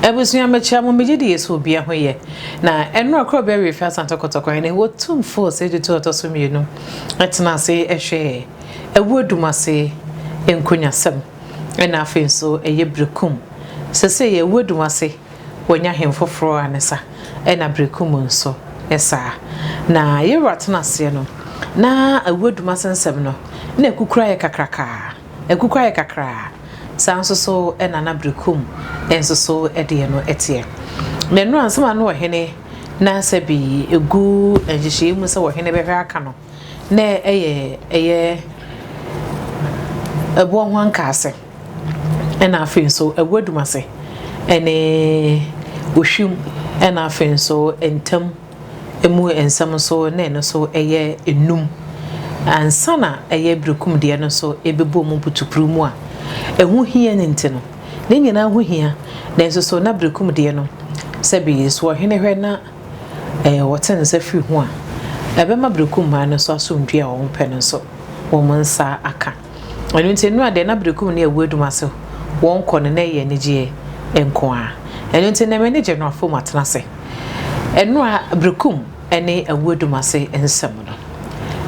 Abusua mekyia mo megye di sɛ obia ho yɛ na ɛnora koro bɛ refi Asante Kɔtɔkɔ hene wɔ tumfoɔ sɛ gye to ɔtɔ so mmienu ɛtena ase ɛhwɛ ɛwu adumase nkonyasɛm ɛna afei nso ɛyɛ berekum sɛsɛ yɛ ɛwu adumase wɔnya hen foforɔ a ne sa ɛna berekum nso ɛsaa na yɛwura tena aseɛ no na ɛwu adumase nsɛm no na ɛkukura yɛ kakrakaa ɛkukura yɛ kakraa. Saa nso so na na Berekum nso so deɛ no teɛ. Na nnora nsɛm a na ɔhene na sɛbi ɛgu nhyehyɛeɛ mu sɛ ɔhene bɛhwɛ aka no, na ɛyɛ ɛyɛ ɛboɔ ho ankaase, ɛna afei nso ɛwɔ adumase ɛne ohwim, ɛna afei nso ntam. Emu nsɛm nso na ɛno nso yɛ nnum. Ansa na ɛyɛ berekum deɛ no nso ɛbɛbɔ mu putupru mu a ɛho hia no nti no, ne nyinaa ho hia. Nanso so na berekum deɛ no, sɛbi so ɔhene hwɛ na wɔte nsa firi ho a, ɛbɛma berekum mmaa no nso asomdwoeɛ a wɔpɛ no nso wɔn nsa aka. Ɛno nti nnora deɛ na berekum ne awuadum ase wɔn kɔ no na ɛyɛ anigyeɛ nko ara. Ɛno nti nnɛ m'ani gye no afom atena ase. Nnora berekum ne awuadum ase nsɛm no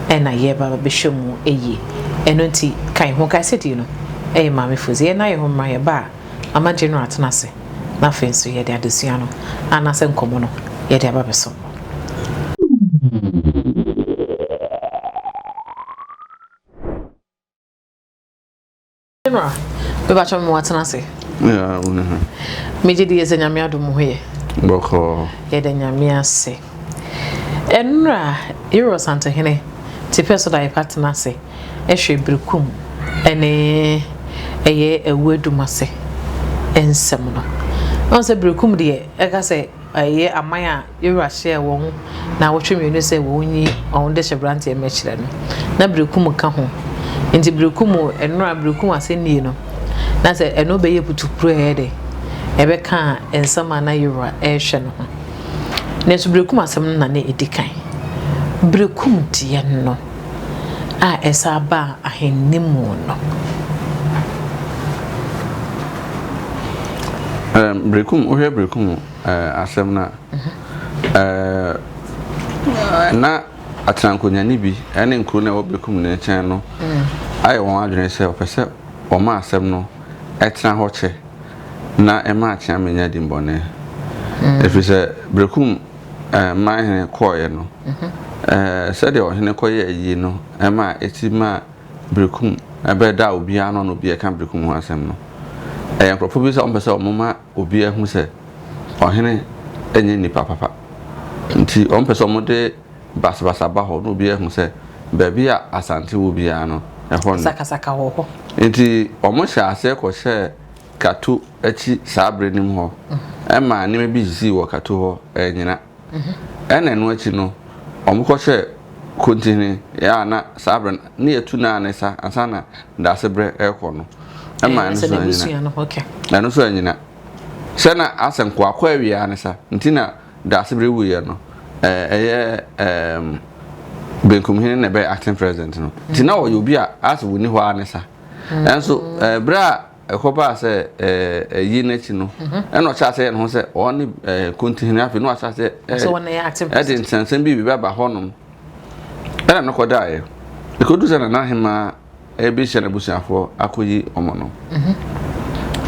ɛna yɛreba bɛhwɛ mu yie. Ɛno nti ka yɛn ho kae sɛ die no ɛyɛ Maame Fozi. Yɛn nan yɛn ho mmra yɛba a Mama General atena ase na afei nso yɛde adesua no anaasɛ nkɔmmɔ no yɛde aba bɛsom mo. General, mebakyɛ me watena ase. Yeah, wo ne ho. Megye di sɛ Nyame adom ho yɛ. Bɔkɔɔ. Yɛda Nyame ase. Ɛnora Euro Santehene te pɛ so da yɛpa tena ase ɛhwɛ Berekum ɛne ɛyɛ ɛwu adum ase nsɛm no. Ɔn sɛ Berekum deɛ ɛka sɛ ɛyɛ aman a Yewura hyɛɛ wɔn naawɔtwe mmienu sɛ wɔnyi wɔn dehyɛ beranteɛ mmɛkyerɛ no, na Berekum ka ho. Nti Berekum, nnora Berekum asɛnnie no, na sɛ ɛno bɛyɛ putupuru a ɛyɛ dɛ, ɛbɛka nsɛm a na Yewura rehwɛ no ho. Nanso Berekum asɛm no na na ɛdi kan. Berekum deɛ no a ɛsan baa ahenni mu no. Berekum, wohwɛ Berekum asɛm no a, na atenankonnwani bi ne nkuro no a ɛwɔ Berekum no nkyɛn no ayɛ wɔn adwene sɛ wɔpɛ sɛ wɔma asɛm no tena hɔ kyɛ na ɛma akyea menya dimmɔne. Ɛfiri sɛ Berekum man hene kɔeɛ no, sɛdeɛ ɔhene kɔyɛɛ ayie no ma ɛti maa Berekum bɛdaa obiara ano na obiara ka Berekum ho asɛm no. Ɛyɛ nkurɔfoɔ bi sɛ wɔmpɛ sɛ wɔma obiara hu sɛ ɔhene nyɛ nipa papa nti wɔmpɛ sɛ wɔde basabasa ba hɔ na obiara hu sɛ baabi a Asante wɔ biara no ɛhɔ no. Sakasaka wɔ hɔ. Nti wɔhyɛ aseɛ kɔhyɛɛ Kato akyi saa berɛ no mu hɔ ɛmaa nneɛma bi sisii wɔ Kato hɔ ɛnyina. Ɛna ɛno akyi no wɔkɔhyɛɛ Kontihene a na saa berɛ no ne yɛtu no a ne sa ansa na Daasebrɛ rekɔ no ɛma ɛno nso anyina. Ɛno nso anyina. Sɛ na asɛ nkoa kɔ awia ne sa nti na Daasebrɛ wuiɛ no ɛyɛ ɛɛm Benkumhene na ɛbɛyɛ acting president no. Nti na ɔyɛ obi a asɛ wɔnni hɔ ara ne sa. Ɛnso berɛ a ɛkɔbaa sɛ ɛyi no akyi no ɛna ɔhyɛ aseɛ yɛ ne ho sɛ ɔne Kontihene afei na wahyɛ aseɛ ɛde nsɛnsɛm bi bɛba hɔnom ɛna no kɔdaeɛ. Ɛkɔdu sɛ Nana Ahemaa ɛbɛhyia n'abusuafoɔ akɔyi wɔn no,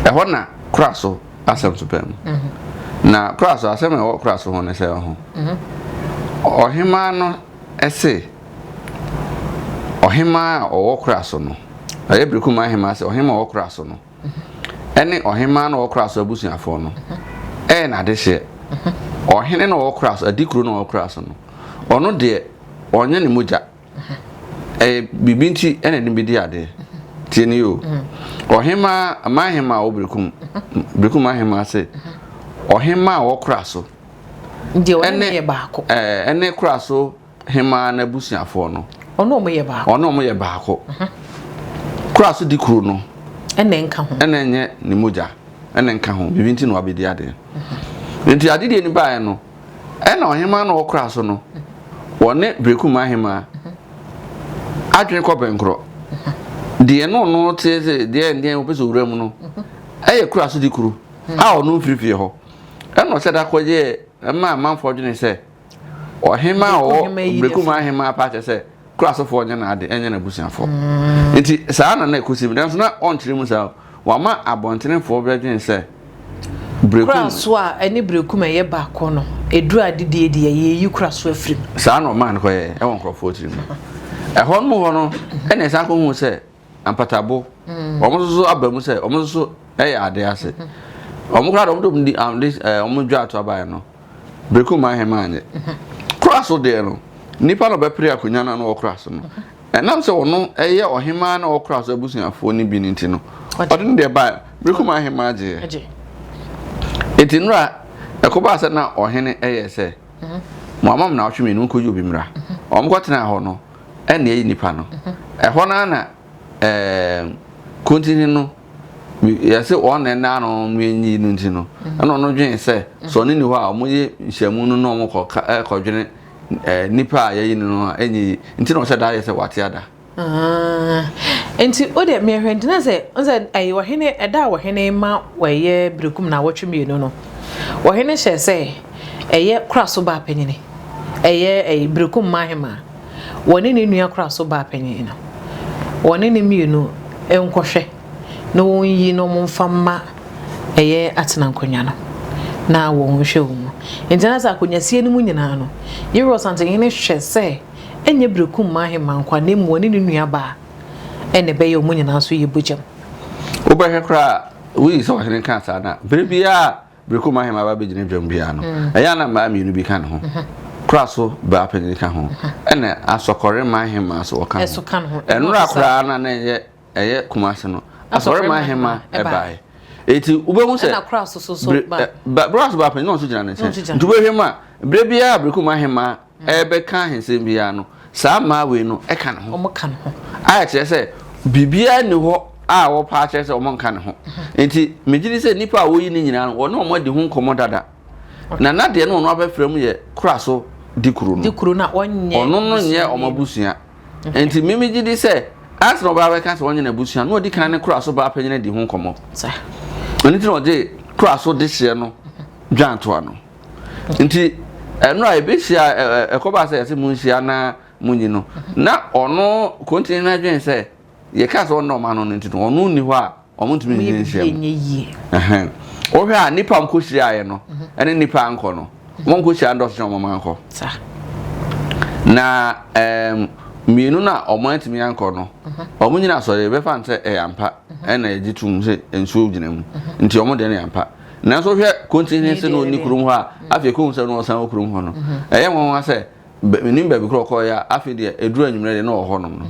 ɛhɔ na kora so asɛm so paa mu. Na kora so asɛm a ɛwɔ kora so ho ne sɛ ɔho ɔhemaa no ɛse ɔhemaa a ɔwɔ kora so no, ɛyɛ Berekum ahemaa sɛ ɔhemaa a ɔwɔ kora so no ɛne ɔhemaa no ɔwɔ kora so abusuafoɔ no ɛyɛ n'adehyeɛ. Ɔhene no ɔwɔ kora so, adikuro no ɔwɔ kora so no, ɔno deɛ ɔnyɛ ne mogya. Ɛyɛ biribi nti ɛna ɛde bɛdi adeɛ. Tie ni o. Ɔhemaa, man hemaa a ɔwɔ Berekum, Berekum ahemaa se, ɔhemaa a ɔwɔ kora so Deɛ ɔne no yɛ baako. Ɛne kora so hemaa n'abusuafoɔ no. Ɔne wɔn yɛ baako. Ɔne wɔn yɛ baako. Kora so di kuro no. Ɛna nka ho. Ɛna ɛnyɛ ne mogya. Ɛna nka ho. Biribi nti na wabɛdi adeɛ. Nti adedie no baeɛ no, ɛna ɔhemaa no ɔkora so no, wɔne Berekum ahemaa adwene kɔ bɛnkorɔ. Deɛ no ɔno te sɛ deɛ deɛ wɔpɛ sɛ owura mu no, ɛyɛ kora so di kuro a ɔno mfiri fie hɔ. Ɛna ɔhyɛ da kɔyɛɛ ɛma amanfoɔ dwene sɛ ɔhemaa a ɔwɔ Berekum ahemaa paa kyerɛ sɛ Kurasofoɔ nyɛ n'ade, ɛnyɛ n'abusuafoɔ. Nti saa na na ɛkɔsi mu, nanso na ɔnkyerɛ mu saa. Wama abɔntenefoɔ bɛdwene sɛ Berekum. Kuraso a ɛne Berekum ɛyɛ baako no, ɛduru adedie deɛ, yɛyi Kuraso afiri mu. Saa na ɔmaa no kɔyɛɛ ɛwɔ nkurɔfoɔ tiri mu. Ɛhɔ no mu hɔ no, ɛna ɛsan kɔhuu sɛ Ampatabo, wɔn nso so aba mu sɛ wɔn nso so yɛ ade ase. Wɔn koraa de wɔn de wɔn di wɔn de ɛɛ wɔn dwa ato abaeɛ no, Berekum ahema anyɛ. Kora so deɛ no, nipa na ɔbɛpere akonnwa no a na ɔkora so no, ɛnam sɛ ɔno yɛ ɔhemaa na ɔkora so abusuafoɔ no bi no nti no, ɔde ne deɛ baeɛ, Berekum ahema gyeeɛ. Enti nnora ɛkɔbaa sɛ na ɔhene yɛ sɛ, mo ama mo naawɔtwe mmienu nkɔyi obi mmra. Wɔn kɔtenaa hɔ no, ɛna ɛyi nipa no. Ɛhɔ no ara na ɛɛm kontini no yɛsɛ wɔn na ɛna ano no enyi no nti no ɛna ɔno dwen sɛ sɛ ɔne ni hɔ a wɔyɛ nhyiamu no na wɔn kɔ ka ɛkɔdwene ɛɛ nipa a yɛyi no no a ɛnyɛ yi nti na ɔhyɛ da yɛ sɛ wate ada. Ah, nti o deɛ mehwɛ nti na sɛ sɛ ɛyɛ ɔhene ɛda a ɔhene ma wɔyɛ berekum na awɔtwe mmienu no ɔhene hyɛ sɛ ɛyɛ kora so baa panyini ɛyɛ ɛyɛ berekum ma ahema wɔne ne nua kora so baa panyin no, wɔne no mmienu nkɔhwɛ na wɔnyi na wɔmfa mma ɛyɛ atenankonnwa no na wɔnhwɛ wɔn mu. Nti na sɛ akonnwasie no mu nyinaa no, Yeroa Ɔsantehene hwɛ sɛ ɛnyɛ Berekum mma ahemmaa nko a na mmom wɔne ne nua baa ɛna ɛbɛyɛ wɔn nyinaa nso yɛ bogyam. Wobɛhwɛ koraa a, woyi sɛ ɔhene kaa saa no a, bere biara Bere koro m'ahemmaa ba begyina dwam biara no, ɛyɛ a na mmaa mmienu bi ka ne ho. Kora so baa panyin ka ho, ɛna asɔkɔre mma ahemmaa nso wɔka ho. Ɛnora koraa na na ɛyɛ ɛyɛ Kumasi no, asɔre mma ahemmaa ɛbae. Eti wobɛhu sɛ kora so baa panyin na ɔnso gyina ne nkyɛn. Nti wobɛhwɛ mu a, bere biara bere koro m'ahemmaa ɛrebɛka ahensɛm biara no, saa mmaa wei no ka ne ho. Wɔka ne ho. A ɛkyerɛ sɛ biribiara nni hɔ a wɔpa akyerɛ sɛ wɔnka ne ho. Nti megye di sɛ nnipa a wɔyi ne nyinaa no, wɔne wɔn adi ho nkɔmmɔ dada. Na na deɛ no ɔno abɛfra mu yɛ kora so di kuro no. Di kuro no a ɔnyɛ Ɔno no nyɛ wɔn abusua. Nti me megye di sɛ ansa na ɔbaa bɛka sɛ ɔnyɛ n'abusua no, ɔdi kan ne kora so baa panyin adi ho nkɔmmɔ. Ɛno nti na ɔgye kora so dehyeɛ no dwantoa no. Nti ɛno a ɛbɛhyia ɛkɔba sɛ yɛsɛ monhyia na monyi no na ɔno kontini no adwene sɛ yɛka sɛ ɔnna ɔma no no nti no ɔno nni hɔ a ɔmo ntumi nyɛ nhyia mu. Wohwɛ a nipa a ɔmkɔhyiaeɛ no ɛne nipa ankɔ no ɔmo nkɔhyia ndɔso kyɛn ɔmo ankɔ. Na mmienu no a ɔmo antumi ankɔ no ɔmo nyina asɔre yɛbɛfa no sɛ ɛyɛ ampa ɛna yɛgye tom sɛ nsuo gyina mu nti ɔmo deɛ no yɛ ampa. Nanso hwɛ kontihene sɛ na ɔnni kurom hɔ a, afei kɔhu sɛ na ɔsan wɔ kurom hɔ no. Ɛyɛ nwanwa sɛ menim baabi korɔ ɔkɔeɛ a afei deɛ ɛduru anwummerɛ deɛ na ɔwɔ hɔnom no.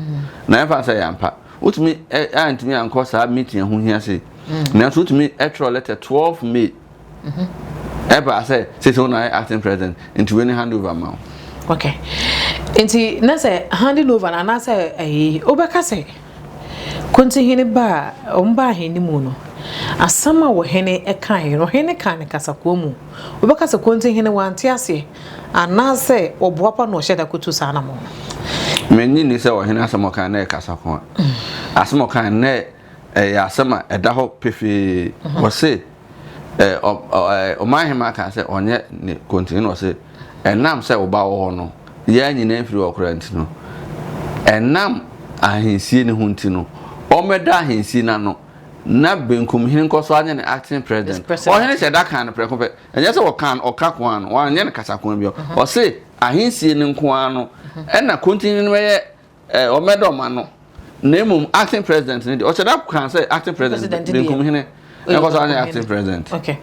Na ɛmfa sɛ ɛyɛ ampa. Wotumi antumi ankɔ saa meeting ɛho hia sei. Nanso wotumi twerɛ letter 12 May ɛbaa sɛ seesei wo na ayɛ acting president nti wei ne hand over ma wo. Okay. Nti na sɛ handing over no anaasɛ ɛyi wobɛka sɛ Kontihene ba a wɔbaa ahenni mu no, asɛm a ɔhene kaeɛ no, ɔhene kaa no kasakoa mu. Wobɛka sɛ Kontihene wante aseɛ anaasɛ ɔboapa na ɔhyɛ da kɔtu saa anammɔn no? Mennye nni sɛ ɔhene asɛm a ɔkae no yɛ kasakoa. Asɛm a ɔkae no, na ɛyɛ asɛm a ɛda hɔ pefee. Ɔse, Ɔman hemaa kaa sɛ ɔnyɛ ne kontihene na ɔse, Ɛnam sɛ wo ba wɔ hɔ no, yɛn nyinaa mfiri hɔ koraa nti no, ɛnam ahensie no ho nti no, ɔmmɛda ahensie no ano na benkumhene nkɔ so anyɛ ne acting president. Ɔhene hyɛ da kaa no prɛko pɛ. Ɛnyɛ sɛ ɔkaa no ɔka ko ara no, wanyɛ no kasakoa bi. Ɔse ahensie no nko ara no, ɛna kontihene no bɛyɛ Eh, ɔmmɛda ɔma no. Na mmom acting president no deɛ, ɔhyɛ da kan sɛ acting president benkum hene ɛkɔ so anyɛ acting president. Okay.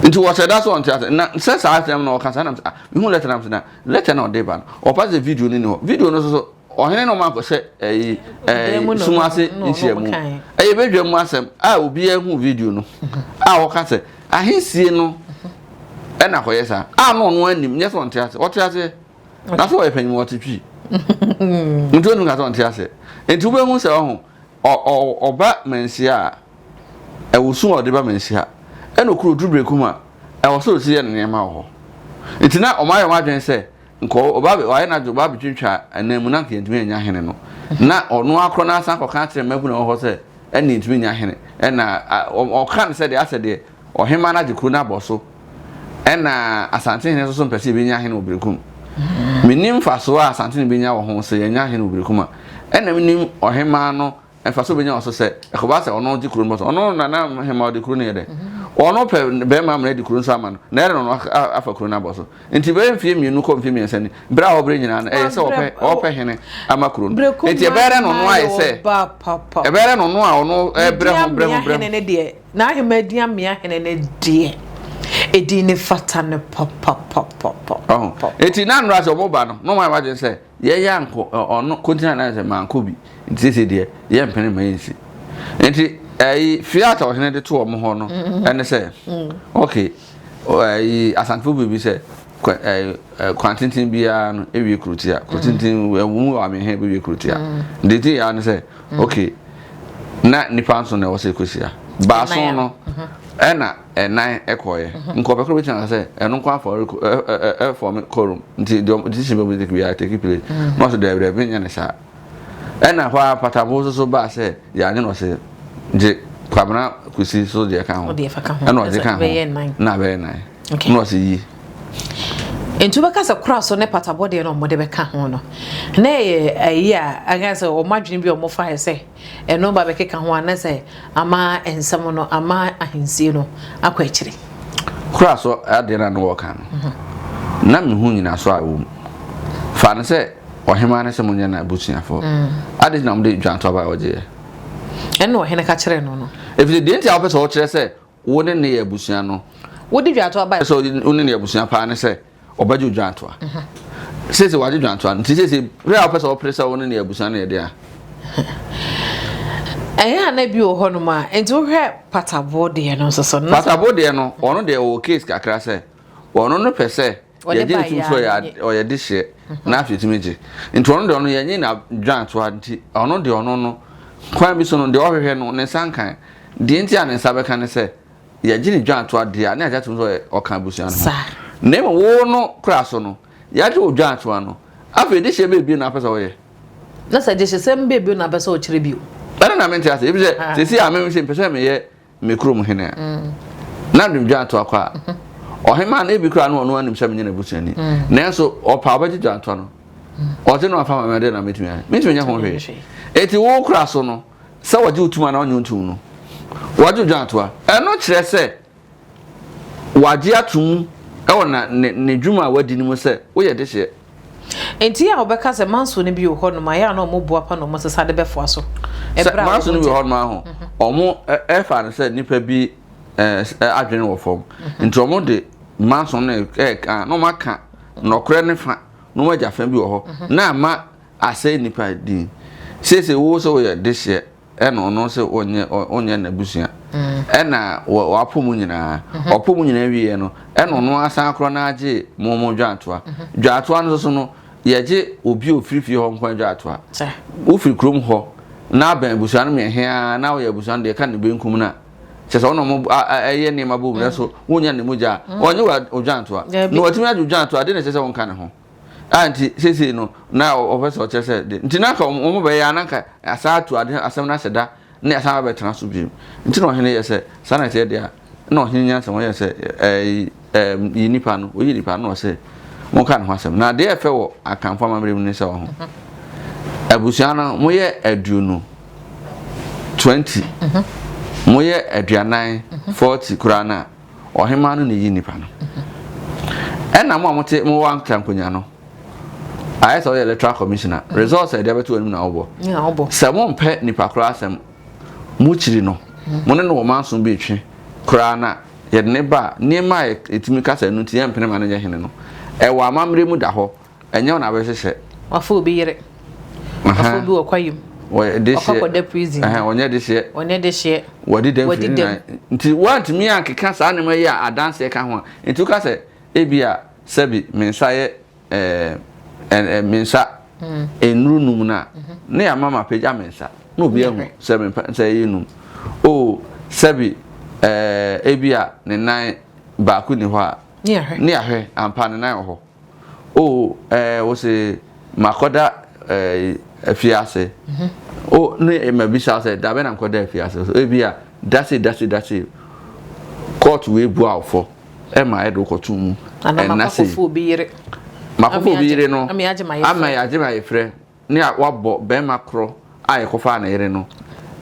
Nti wɔhyɛ da so ɔnte ase. Na sɛ saa asɛm na ɔka saa nam sɛ ah, mehu letter nam sɛ na letter na ɔde ba no. Ɔpa sɛ video no ni hɔ. Video no so so ɔhene na ɔma akɔhyɛ ɛyi ɛyi sum ase nhyiamu. Ɛyɛ badwa mu asɛm a obiara hu video no a ɔka sɛ ahensie no ɛna akɔyɛ saa. A na ɔno anim nyɛ sɛ ɔnte ase. Ɔte aseɛ. Na so ɔyɛ panyin ɔte twi. Nti onim ka sɛ ɔnte ase. Nti wobɛhu sɛ ɔho ɔba manhyia a ɛwɔ su a ɔde ba manhyia ɛna okuro duru berekum a ɛwɔ sɛ ɔsi yɛ ne nneɛma wɔ hɔ. Nti na ɔmo ayɛ ɔmo adwene sɛ nka ɔba ɔayɛ n'adwene ɔba abɛtwintwa anan mu na nka yɛntumi anya hene no. Na ɔno akorɔ no asan akɔka akyerɛ mmabunu a ɛwɔ hɔ sɛ ɛne yɛntumi nya hene ɛna ɔka no sɛ deɛ asɛ deɛ ɔhemaa no agye kuro no abɔ so. Ɛna Asantehene nso so mpɛ sɛ yɛbɛnya hene wɔ Berekum. Mennim mfasoɔ a Asantehene bɛnya wɔ ho sɛ yɛnya hene wɔ Berekum a. Ɛna mennim ɔhemaa no mfasoɔ bɛnya wɔ so sɛ ɛkɔba sɛ ɔno gye kuro no bɔ so. Ɔno nana hemaa ɔde kuro no yɛ dɛ. Ɔno pɛ bɛrima amena di kuro no so ama no. Na ɛyɛ dɛ na ɔno afa kuro no abɔ so. Nti bɛyɛ mfeɛ mmienu kɔ mfeɛ mmiɛnsa ni, berɛ a ɔbrɛ nyinaa no, ɛyɛ sɛ ɔpɛ ɔpɛ hene ama kuro no. Nti ɛbɛyɛ dɛ na ɔno ayɛ sɛ ɛbɛyɛ dɛ na ɔno a ɔno ɛbrɛ ho brɛ ho brɛ ho. N'ahemmaa din amea hene no deɛ, edin no fata no papapapapapa. Ɔho. Eti na nnora sɛ ɔmo ba no, na ɔmo ayɛ wadwene sɛ yɛyɛ ankɔ ɔno kontina na sɛ mankɔ bi. Nti sese deɛ yɛmpene ma yɛnsi. Nti ɛyi fiat a ɔhene de to ɔmo hɔ no ɛne sɛ okay ɛyi Asantefo biribi sɛ ɛyi kwan tenten biara no ewie kurotia. Kuro tenten ɛwɔ mu wɔ amehe bɛwie kurotia. Nti ti yɛ ano sɛ Okay, na nipa nson na ɛwɔ sɛ ɛkɔhyia. Baason no mhm. ɛna ɛnan ɛkɔɔyɛ. Mhm. Nka ɔpɛ koro bɛtumi aka sɛ ɛno nko afɔ ɛfɔm quorum nti deɛ decision bɛ take biara take place. Mhm. Na ɔsɛ dɛbi dɛbi nyɛ ne saa. Ɛna hɔ a patabo nso so baa sɛ yɛanye no ɔsɛ gye Kwabena Kusi so deɛ ka ho. Ɛna ɔgye ka ho na abɛyɛ nan. Na ɔsɛ yi. Nti wobɛka sɛ kora so ne patabɔ deɛ na wɔde bɛka ho no, na ɛyɛ ayi a aka sɛ wɔn adwene bi a wɔfaeɛ sɛ ɛno ba bɛkeka ho a na sɛ ama nsɛm no ama ahensie no akɔ akyire. Kora so adeɛ no a na wɔka no, mhm. na mehu nyinaso a ɛwɔ mu. Fa no sɛ ɔhemaa no sɛ monyɛ no abusuafoɔ. Mm. Ade na wɔde dwanto aba a wɔgyeeɛ. Ɛna ɔhene ka kyerɛɛ no no. Ɛfiri deɛ nti a wopɛ sɛ wɔkyerɛ sɛ Wo ne no yɛ abusua no. Wode dwatoa bae. Sɛ wo ne no yɛ abusua paa ne sɛ ɔbɛgye wo dwatoa. Mhm. Seesei wagye dwatoa nti seesei bere a wopɛ sɛ wɔpere sɛ wo ne no yɛ abusua no yɛ dea. Ɛyɛ a na bi wɔ hɔnom a nti wohwɛ pataboɔ deɛ no nso so. Pataboɔ deɛ no ɔno deɛ ɔwɔ case kakra sɛ ɔno no pɛ sɛ yɛgye ne tum sɛ ɔyɛ dehyeɛ na afei tumi gye nti ɔno deɛ ɔno yɛnye na dwatoa nti ɔno deɛ ɔno no kwan bi so no deɛ ɔhwehwɛ no ne nsa nkan Deɛ nti a ne nsa bɛka ne sɛ, yɛgye ne dwantoa deɛ a, na yɛagye atom sɛ ɔka abusua no ho. Na mmom wo no kora so no, yɛagye wo dwantoa no. Afei dehyeɛ bɛɛ bio na wopɛ sɛ woyɛ? Na sɛ dehyesɛm bɛɛ bio na wopɛ sɛ wokyerɛ bio? Ɛno na mente ase. Efisɛ seesei a me sɛ mepɛ sɛ meyɛ me kurom hene a, mm. na mede me dwantoa kɔ a, mhm. ɔhemaa no ebi koraa no ɔno anim sɛ menyɛ n'abusuani. Mm. Nanso ɔpa ɔbɛgye dwantoa no. Mm. Ɔgye no afa ma me adeɛ na metumi ayɛ. Mentumi nyɛ ho hwee. Enti wo kora so no, Sɛ wɔgye wo tum anaa wɔnnye wo ntom no, wɔagye wo dwantoa. Ɛno kyerɛ sɛ wɔagye atom wɔ na ne ne dwuma a wadi no mu sɛ woyɛ dehyeɛ. Enti a wɔbɛka sɛ manso no bi wɔ hɔnom a, ɛyɛ a na wɔboa pa na wɔsesa de bɛfoa so. Sɛ manso no bi wɔ hɔnom a ho, wɔn ɛfa no sɛ nipa bi adwene wɔ fam. Nti wɔn de manso no ɛka na wɔn aka nɔkorɛ ne fa na wɔn agya fa bi wɔ hɔ na ama Asɛe nnipa din. Seesei wo sɛ woyɛ dehyeɛ ɛna ɔno sɛ ɔnyɛ ɔnyɛ n'abusua ɛna wapo mu nyinaa ɔpo mu nyinaa wieɛ no ɛna ɔno asan korɔ no agye mo mo dwaatoa dwaatoa no soso no yɛgye obi ofiri fie hɔ nko dwaatoa wofiri kurom hɔ na abɛn abusua no mmiɛnhea na woyɛ abusua no deɛ ka ne benkum no a kyɛ sɛ ɔno mo ɛyɛ nneɛma bom na so wonya ne mogya a ɔnye wo dwaatoa na watumi agye dwaatoa de na ɛkyɛ sɛ wonka ne ho A nti seesei no na ɔpɛ sɛ ɔkyerɛ sɛ de nti na anka wɔn bɛyɛ a na anka asan atu ade asɛm no ahyɛ da ne asan abɛtena so bio nti na ɔhene yɛ sɛ saa na ɛteɛ deɛ a na ɔhene nyansa wɔyɛ sɛ ɛɛ ɛɛ yi nipa no oyi nipa no ɔsɛ wɔn ka ne ho asɛm na adeɛ ɛfɛ wɔ akanfo amammerɛ mu ne sɛ ɔho abusua no moyɛ aduonu 20 moyɛ aduanan 40 koraa no a Ɔhemmaa no na eyi nnipa no. Ɛna mo a mote mowɔ ankra nkonya no, ayɛ sɛ ɔyɛ electoral commissioner, mm. results a ɛde abɛto anim na wobɔ. Sɛ mompɛ nipa koraa asɛm, mokyiri no, mm. mo ne no wɔ manso bi retwe koraa na yɛde ne ba a, nneɛma a yɛtumi kasa ɛno nti yɛmpene ma no nyɛ hene no, ɛwɔ amammerɛ mu da hɔ. Ɛnyɛ wo na abɛhyehyɛ. Wafa obi yere. Wafa obi wɔ kwaeɛ mu. Wakɔ akɔda prison. Ɔnyɛ dehyeɛ. Ɔnyɛ dehyeɛ. Wadi dɛm firi ne Nti woantumi ankeka saa nneɛma yi a adanseɛ ka ho a, nti woka sɛ ebi a sɛbi me nsa yɛ ɛɛ me nsa nnuru num no a, ne yɛama mapagya me nsa na obi ahu sɛ me nsa yɛ num. O sɛbi ɛɛ ebi a ne nan baako ni hɔ a, ne yɛahwɛ ampa ne nan wɔ hɔ. Oh, eh, wo se makɔda eh, afiase. Mm-hmm. Oh, ne mabisa sɛ da bɛ na mekɔda afiase. So ebi a dase dase dase court wei bu awofo. ɛma yɛde wo kɔto mu. Anaa makɔ akɔfa obi yere. Makɔfa obi yere no ama yɛagye me ayefrɛ ne a wabɔ bɛrima korɔ a yɛkɔfaa ne yere no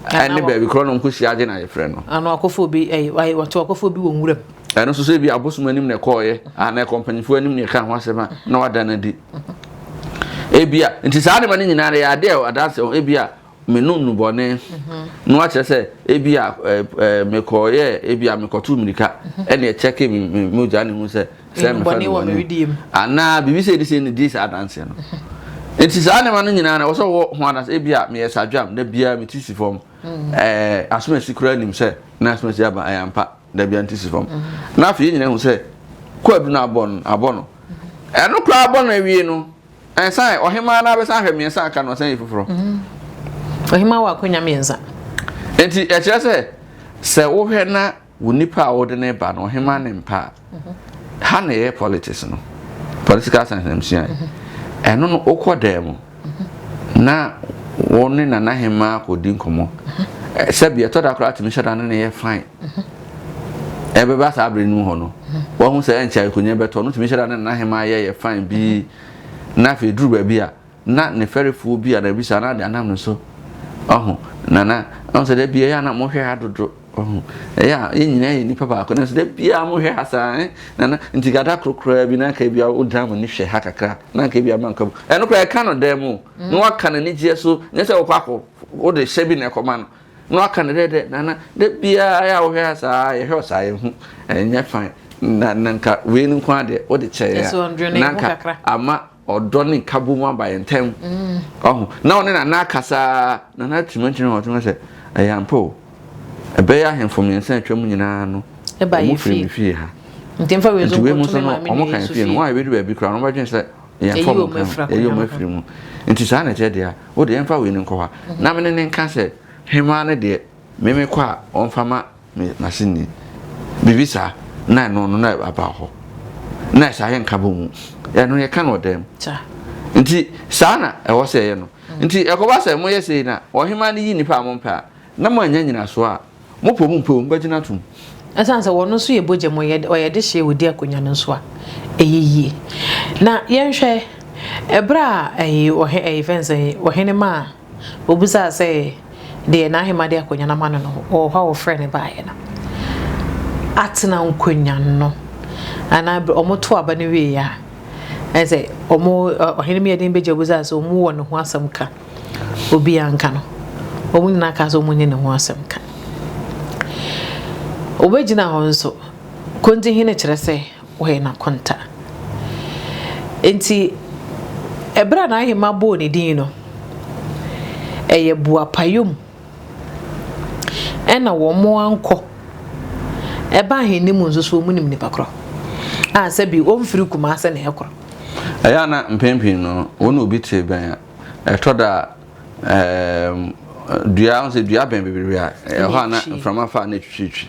ɛne baabi korɔ no nkɔhyia agye no ayefrɛ no. Anaa wakɔfa obi ɛyi wɔte wakɔfa obi wɔ nwuram. Ɛno nso sɛ ebi abosom anim na ɛkɔɔyɛ anaa ɛkɔ mpanyinfoɔ anim na ɛka ho asɛm a na wada no adi. Ebia nti saa nneɛma no nyinaa yɛ adeɛ a adanse ho ebia menom nnubɔne na wakyerɛ sɛ ebi a mekɔyɛ ebi a mekɔto mmirika ɛna ɛkyɛke me mogya ne hu sɛ sɛ mefa nnubɔne anaa biribi sɛ ɛdi sɛ ne di saa adanseɛ no nti saa nneɛma no nyinaa na wɔsɛ wɔ ho adanse ebi a meyɛ sadwam da biara meti si fam ɛɛ asomasi koraa nim sɛ na asomasi aba ɛyɛ ampa da biara nti si fam na afei yɛn nyinaa hu sɛ kwaadu no abɔ no abɔ no ɛno koraa abɔ no awie no Ɛnsan, ɔhemaa no abɛsan ahwɛ mmiɛnsa aka no ɔsan yi foforɔ. Mm. Ɔhemaa wɔ akonnwa mmiɛnsa. Nti ɛkyerɛ sɛ sɛ wohwɛ na wo nipa a wode ne ba no ɔhemaa ne mpa a mhm. ha na ɛyɛ politics no political science na mesua mhm. ɛno no wokɔ dan mu mhm. na wo ne nana hemaa kɔdi nkɔmmɔ sɛbi ɛtɔ da koraa tumi hyɛ da no ne yɛ fine Ɛbɛba saa bere no mu hɔ no, wahu sɛ ɛnkyɛ akonnwa bɛtɔ no, tumi hyɛ da ne n'ahemmaa yɛ yɛ fine bi, na afei duru baabi a, na ne fɛrefoɔ bi a na bisa na ade anam ne so. Ɔho, nana, ɔho sɛ da bi ɛyɛ a na mohwɛ ha dodo, ɔho, ɛyɛ a yɛn nyinaa yɛ nipa baako, nanso da biara mohwɛ ha saa, eh, nana, nti gada koro koraa bi na anka bi a wodan mo ani hwɛ ha kakra, na anka bi ama nka mu. Ɛno koraa ɛka no dan mu, na waka n'anigyeɛ so, nyɛ sɛ wokɔ akɔ, wode hyɛ bi na ɛkɔma no. Na waka no dɛdɛ nana da biara yɛ a wohwɛ ha saa yɛhwɛ wo saa yɛhu ɛnyɛ fine na na nka wei no nko ara deɛ wode kyɛ yɛ a na nka ama ɔdɔ ne nkabom aba yɛn ntam mm. ɔho na ɔne nana akasa nana atumi ntumi ɔtumi sɛ ɛyɛ ampa o ɛbɛyɛ ahemfo mmiɛnsa atwa mu nyinaa no wɔn firi me fie ha nti wei mu nso no wɔn kan fie no wɔn a ebi du baabi koraa wɔn bɛdwen sɛ yɛn fɔ mo kan yɛyi wɔn afiri mu nti saa na ɛkyɛ deɛ Wo deɛ yɛmfa wei no nkɔ hɔ a, na me ne no nka sɛ, Hemaa no deɛ, me mekɔ a, ɔmfa ma me m'aseni. Biribi saa, na ɛno no na aba hɔ. Na ɛsaa yɛnka bɔ mu. Ɛno yɛka no ɔdan mu. Nti saa na ɛwɔ sɛ yɛyɛ no. Nti ɛkɔba sɛ moyɛ sei na ɔhemaa no yi nnipa a mompɛ a, na moannya nyinasoɔ a, Mo pɛ o mo mpɛ o, mobɛgyina atom. Ɛsiane sɛ wɔn nso yɛ bogya mu, ɔyɛ dehyeɛ wɔdi akonnwa no nso a, ɛyɛ yie. Na yɛnhwɛ, ɛberɛ a ɛyi ɔhe ɛyi fɛn sɛ ɔhene maa obisaa sɛ deɛ n'ahema de akonnwa no ama no no ɔwɔ hɔ a wɔfrɛ no baeɛ no atena nkonnwa no anaa wɔn to aba no wie a ɛsɛ sɛ wɔn ɔhene mi yɛ den bɛgya obisaa sɛ wɔn wɔ ne ho asɛm ka. Obiara nka no. Wɔn nyinaa kaa sɛ wɔnni ne ho asɛm ka. Wɔbɛgyina hɔ nso, Kontihene kyerɛ sɛ ɔyɛ n'akonta. Enti, ɛberɛ a n'ahemma bɔɔ ne din no, ɛyɛ boapayom ɛna wɔn ankɔ. Ɛba ahenni mu nso so wɔn nim nipa korɔ a sɛbi wɔmfiri Kumase na ɛkorɔ. Ɛyɛ a na mpɛn pii no, wo ne obi te bɛn a, ɛtɔ da a, ɛɛm, dua, wohu sɛ dua bɛn bebrebe a, ɛhɔ a na mframa fa a na ɛtwitwitwi.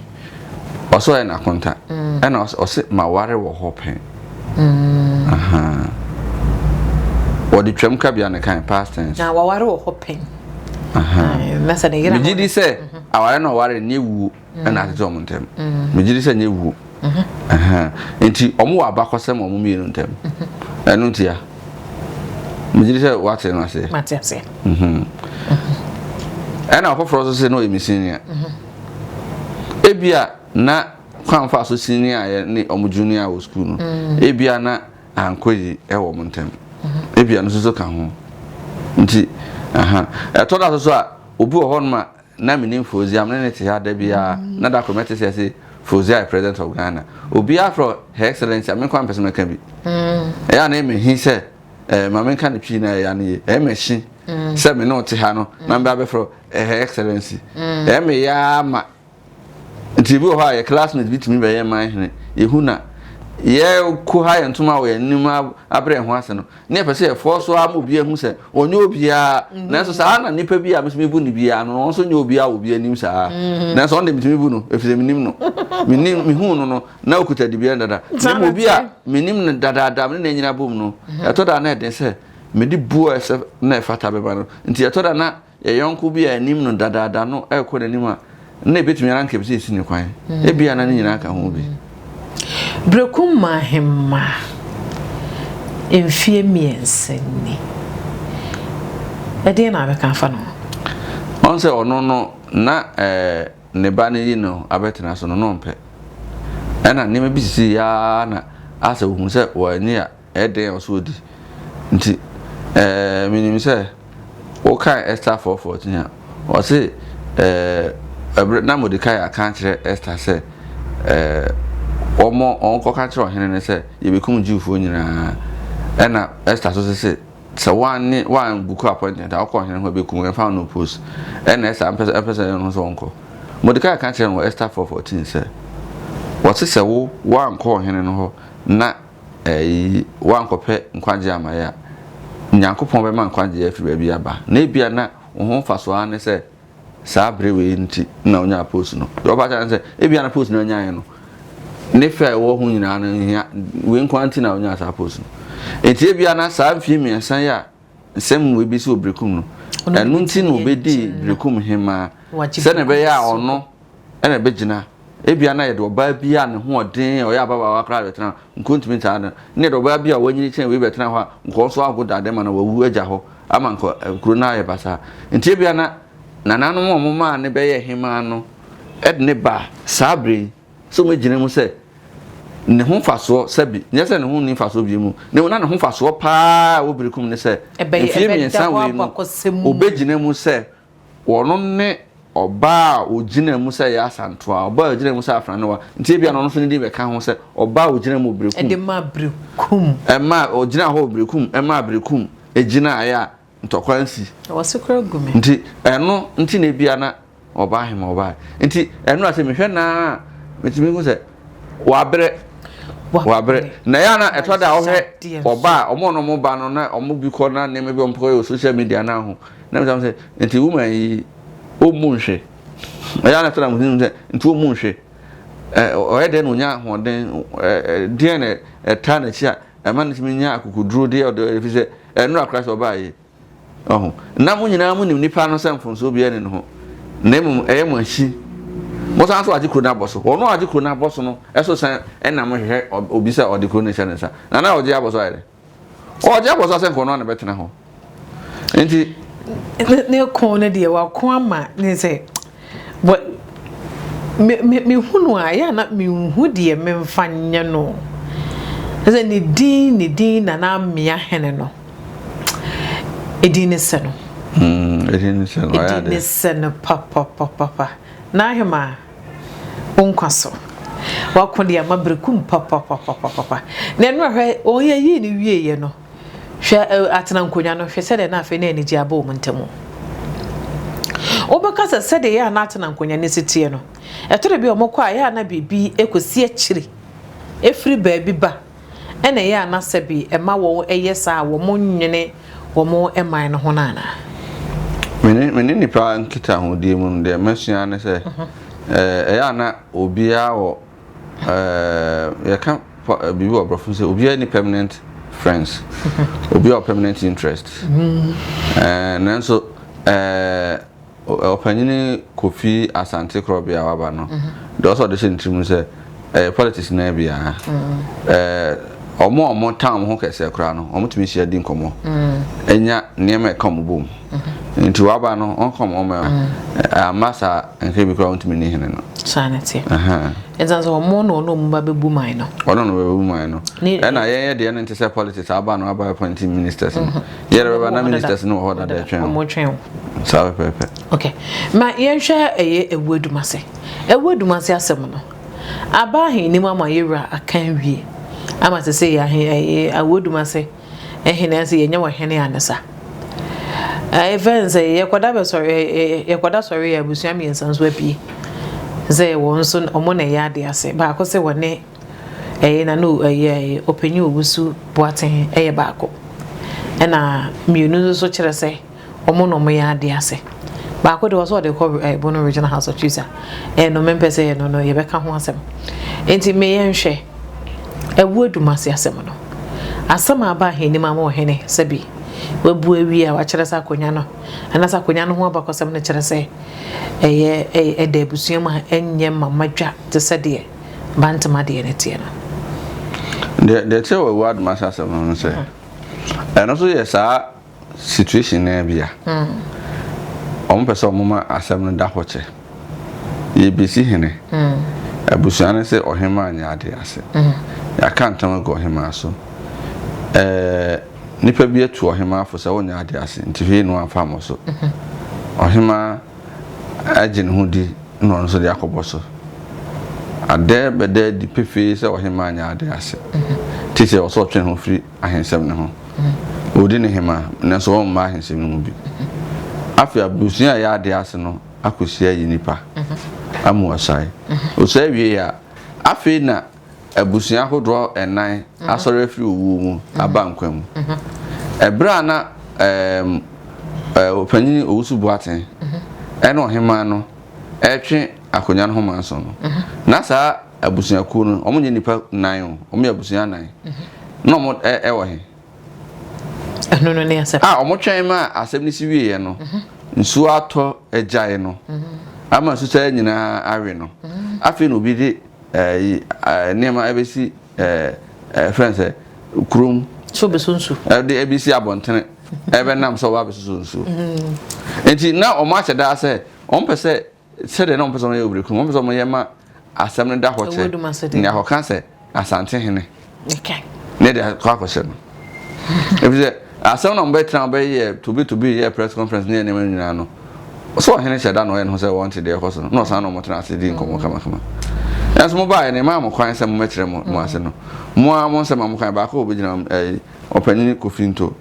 Ɔsɛ ɔyɛ n'akonta. Mm. Ɛna ɔsɛ, ɔsɛ maware wɔ hɔ pɛn. Mm. Aha. Wɔde twam kabea ne kan, past tense. Na waware wɔ hɔ pɛn. Aha. Na sɛ ne yere. Megye di sɛ mhm. aware na ɔware ne wuo. ɛna atete wɔn ntam megye di sɛ nyɛ wuo nti wɔn wɔ abakɔsɛm wɔn mmienu ntam ɛno ntia megye di sɛ wate no aseɛ ɛna ɔfoforɔ nso sɛ na ɔyɛ me senior ebia na kwan fa so senior yɛ ne wɔn junior wɔ sukuu no ebia na ankɔ yi ɛwɔ wɔn ntam ebia no nso so ka ho nti ɛtɔ da so so a obi wɔ hɔnom a Na menim Fauzia, me ne no te ha da biara, na da koro mɛte sɛ yɛse Fauzia yɛ President of Ghana. Obiara frɛ Her Excellency a, me nko ara mepɛ sɛ mɛka bi. Ɛyɛ a na ɛyɛ me he sɛ, eh, ma menka no Twi na ɛyɛ ano yie. Ɛyɛ me hye sɛ me ne wo te ha no, na mebɛ abɛfrɛ Her Excellency. Ɛyɛ me ya ara ma. Nti ebi wɔ hɔ a yɛ classmate bi tumi bɛyɛ man hene, yɛhu na yɛko ha yɛn ntoma wɔ yɛn anim abrɛ yɛn ho ase no, na yɛpɛ sɛ yɛfɔɔ so ara ma obi ahu sɛ ɔnyɛ obiara. Mhm. Nanso saa na nipa bi a metumi bu no biara no, ɔno nso nyɛ obiara wɔ obi anim saa. Mhm. Nanso ɔno de metumi bu no, efisɛ menim no. Menim, mehu no no, na okuta dibea dada. Na mmom obi a menim no dadaada, me ne no anyina bom no, mhm. ɛtɔ da na ɛden sɛ mede bu a ɛsɛ na ɛfata bɛma no. Nti ɛtɔ da na Yɛn yɔnko bi a yɛnim no dadaada no rekɔ n'anim a, na ebetumi ara anka ebisɛ yesi no kwan. Ebia na ne nyinaa ka ho bi. Berekum Ahemmaa, mfeɛ mmiɛnsa ni. Ɛdeɛn na wobɛka afa ne ho? Ɔn sɛ ɔno no na ɛɛ ne ba no yi no abɛtena so no na ɔmpɛ. Ɛna nneɛma bi sisi yaa na asɛ ohun sɛ wɔani a Ɛyɛ den a ɔsɛ odi. Nti ɛɛ menim sɛ wokan Esther 4:14 a, ɔse ɛɛ ɛberɛ na Mordekai aka akyerɛ Esther sɛ ɛɛ wɔmmɔ wɔnkɔka kyerɛ ɔhene no sɛ yɛbɛkum Jewfoɔ nyinaa. Ɛna Esther so sese sɛ woanne woanbuku appointment a wokɔ ɔhene ho a ɛbɛkum wo, ɛmfa wo no post. Ɛna Esther ampɛ sɛ ɛmpɛ sɛ ɛyɛ no ho sɛ ɔnkɔ. Mordekai ka kyerɛ no wɔ Esther 4:14 sɛ wɔse sɛ wo woankɔ ɔhene no hɔ na ɛyi, woankɔpɛ nkwagyeɛ amma yɛ a, Nyankopɔn bɛma nkwagyeɛ afiri baabi aba. Na ebia na wo ho mfasoɔ ara ne sɛ saa bere wei nti na wonyaa post no. Deɛ ɔba kyerɛ ne sɛ, ebia na post no anyaeɛ no, ne fɛ a ɛwɔ ho nyinaa no nhia, wei nko ara nti na wonyaa saa post no. Enti ebia na saa mfeɛ mmiɛnsa yi a nsɛm wei bɛsi wɔ Berekum no, ɛno nti na ɔbɛdii Berekum hemmaa, sɛdeɛ ɛbɛyɛ a ɔno na ɛbɛgyina. Ebia na yɛde ɔbaa bi a ne ho ɔden a ɔyɛ ababaawa koraa bɛtena hɔ, nka ɔntumi ntaa no. Na yɛde ɔbaa bi a wanyini kyɛn wei bɛtena hɔ a, nka ɔno nso ago dade ma no wawu agya hɔ ama nka kuro no ayɛ basaa. Nti ebia na nananom a wɔmaa no bɛyɛɛ hemaa no de no baa saa berɛ yi sɛ wɔmmɛgyina mu sɛ ne ho mfasoɔ sɛbi, nyɛ sɛ ne ho nni mfasoɔ bio mu, na mmom na ne ho mfasoɔ paa a ɛwɔ Berekum ne sɛ mfeɛ mmiɛnsa wei no ɔbɛgyina mu sɛ Ɔno ne ɔbaa a ɔgyinaa mu sɛ ɛyɛ Asantewa, ɔbaa a ɔgyinaa mu sɛ Afranewa. Nti ebia na ɔno nso ne din bɛka ho sɛ ɔbaa a ɔgyinaa mu wɔ Berekum. Ɛde maa Berekum. Ɛmaa, ɔgyinaa hɔ wɔ Berekum, ɛmaa Berekum gyinaeɛ a ntɔkwa ansi. Ɛwɔ se koraa gu me. Nti ɛno nti na ebia na ɔbaa hema ɔbaa. Nti ɛno a sɛ mehwɛ no ara a, metumi hu sɛ wabrɛ. Wabrɛ. Na ɛyɛ a na ɛtɔ da a wohwɛ ɔbaa a, wɔn a wɔn ba no na wɔn bi kɔ na nneɛma bi a wɔkɔyɛ wɔ social media no ho. Na mebisa mo sɛ, nti woman yi, ɔmmu nhwe? Ɛyɛ a na ɛtɔ da mo sɛ, nti ɔmmu nhwe? Ɔyɛ dɛn na ɔnya ahoɔden? Deɛn na ɛtaa n'akyi a ɛma no tumi nya akokoduro deɛ ɔde ɛfiri sɛ ɛnora koraa sɛ ɔbaa yi. Ɔho. Na mo nyinaa mo nim nipa no sɛ mfomsoɔ biara ni ne ho. Na mmom ɛyɛ mo akyi. Mo san so agye kuro no abɔ so. Ɔno a ɔgye kuro no abɔ so no ɛso san ɛna mo hwehwɛ obi sɛ ɔde kuro no hyɛ ne nsa. Na na ɔgye abɔ so ayɛ dɛ. Ɔgye abɔ so asɛ nka ɔno a na bɛtena hɔ. Nti. Ne ko no deɛ wako ama ne sɛ wɔ me me mehu no a ɛyɛ a na menhu deɛ memfa nyɛ no. Sɛ ne din ne din Nana Amea Hene no edin ne sɛ no. Mm, edin ne sɛ no. Edin ne sɛ no papapapapa. N'ahemaa. Wo nkwa so. Wako de ama berekum papapapapapa. Na ɛno hwɛ, wɔn yɛ yii no wieɛ no, hwɛ atena nkonnwa no, hwɛ sɛdeɛ na afei na anigye aba wɔn ntam. Wobɛka sɛ sɛdeɛ yɛ a na atena nkonnwa no si teɛ no, ɛtɔ da bi a wɔkɔ a yɛ a na biribi kɔsi akyire, ɛfiri baabi ba. Ɛna ɛyɛ a na sɛbi ɛma wɔn yɛ saa a wɔn nnwene wɔn man no ho no anaa? Me ne me ne nnipa nkitahodie mu no deɛ masua ne sɛ ɛyɛ a na obiara wɔ yɛka biribi wɔ aborɔfo sɛ obiara ni permanent friends obiara wɔ permanent interest nanso Ɔpanyin Kofi Asante Korɔbea a waba no, deɛ ɔsɛ ɔde hyɛ ne tirim sɛ ɛyɛ politics naa bi a wɔn a wɔn tan wɔn ho kɛseɛ koraa no, wɔn tumi hyia di nkɔmɔ, nya nneɛma ɛka wɔn bom. Nti waba no, wɔn kɔm wɔn ama saa nka bi koraa wɔn tumi ni hene no. Saa na ɛteɛ. Ɛnsan sɛ wɔn na ɔno wɔn ba bɛbu man no. Ɔno na ɔbɛbu man no. Ɛna yɛn yɛ deɛ no nte sɛ politics aba no aba appointing ministers no. Yɛrɛ bɛba na ministers no wɔ hɔ dada ɛtwɛn wɔn. Wɔn twɛn wɔn. Saa pɛpɛɛpɛ. Okay. Ma yɛnhwɛ ɛyɛ Ewu Adumase. Ewu Adumase asɛm no, aba ahenni mu ama yɛwura aka awie. Ama sɛ sɛ yɛ ahen ɛyɛ Ewu Adumase ɛhene ɛsɛ yɛnyɛ wɔ hene anesa. Ɛfɛn sɛ yɛkɔda bɛsɔre yɛkɔda sɔre yɛ abusua mmiɛnsa nso apue. Sɛ wɔn nso wɔn na ɛyɛ ade ase. Baako sɛ wɔne ɛyɛ na no ɛyɛ ɔpanyin Owusu Boateng ɛyɛ baako. Ɛna mmienu nso so kyerɛ sɛ wɔn na wɔyɛ adeɛ ase. Baako deɛ ɔsɛ ɔde kɔ eh, Bono Regional House of Chiefs a ɛno mempɛ sɛ ɛno no yɛbɛka ho asɛm. Nti me yɛnhwɛ ɛwo adumase asɛm no. Asɛm a aba ahenni mu ama ɔhene sɛbi wabu awie a wakyerɛ sɛ akonnwa no anaasɛ akonnwa no ho abakɔsɛm no kyerɛ sɛ ɛyɛ ɛda abusua mu a ɛnyɛ mama dwa te sɛ deɛ Bantama deɛ no teɛ no. Deɛ deɛ ɛkyerɛ wɔ Awuah Adomase asɛm no no sɛ ɛno nso yɛ saa situation naa bi a wɔn pɛ sɛ wɔn ma asɛm no da hɔ kyɛ. Yɛbɛsi hene. Abusua no sɛ ɔhemaa nyɛ adeɛ ase. Yɛaka ntam agu ɔhemaa so. Ɛɛ nipa bi atu ɔhemaa fo sɛ wonyɛ adeɛ ase nti hwee no amfa mmɔ so. Ɔhemaa agye ne ho di na ɔno nso de akɔbɔ so. Adɛ bɛda adi pefee sɛ ɔhemaa nyɛ ade ase. Te sɛ ɔsɛ ɔtwe ne ho firi ahensɛm no ho. Ɔdi ne hemaa, nanso ɔmma ahensɛm no mu bi. Afei abusua a ɛyɛ ade ase no akɔhyia ayi nipa ama wasae. Ɔsae wie a, afei na abusua ahodoɔ nnan asɔre afiri owuo mu aba nkwa mu. Ɛberɛ a na ɛɛm ɔpanyin Owusu Boateng ɛne ɔhemaa no ɛretwe akonnwa no ho manso no, na saa abusuakuo no, wɔn nyɛ nnipa nnan o, wɔn yɛ abusua nnan. Na wɔn ɛwɔ he? Ɛno no ne asɛm. A wɔtwɛn ma asɛm no si wieɛ no, nsuo atɔ agyae no, ama nsutaa nyinaa awe no. Afei na obi de ɛyi nneɛma ɛbɛsi ɛɛ ɛfrɛ no sɛ kurom. So bɛsɔ nsuo. Ɛde ɛbɛsi abɔntene ɛbɛnam sɛ ɔba abɛsosɔ nsuo. Nti na wɔn ahyɛ daa sɛ wɔn pɛ sɛ sɛdeɛ na wɔn pɛ sɛ wɔn yɛ obirikun wɔn pɛ sɛ wɔn yɛ ma asɛm no da hɔ kyɛ nea akɔka sɛ Asantehene ne de akɔ akɔhyɛ no. Efisɛ asɛm na wɔbɛtena wɔbɛyɛ tobi tobi yɛ press conference ne nneɛma nyinaa no sɛ ɔhene hyɛ da na ɔyɛ ne ho sɛ wɔnte deɛ ɛkɔ so no na ɔsan na wɔtena ase di nkɔmmɔ kamakama. Nanso mo baeɛ no ɛmaa mo kwan sɛ mommɛkyerɛ mo mo ase no mo ara mo nsɛm a mo kan baako a wɔbɛgyina ɛyi ɔpanyin Kofi Nto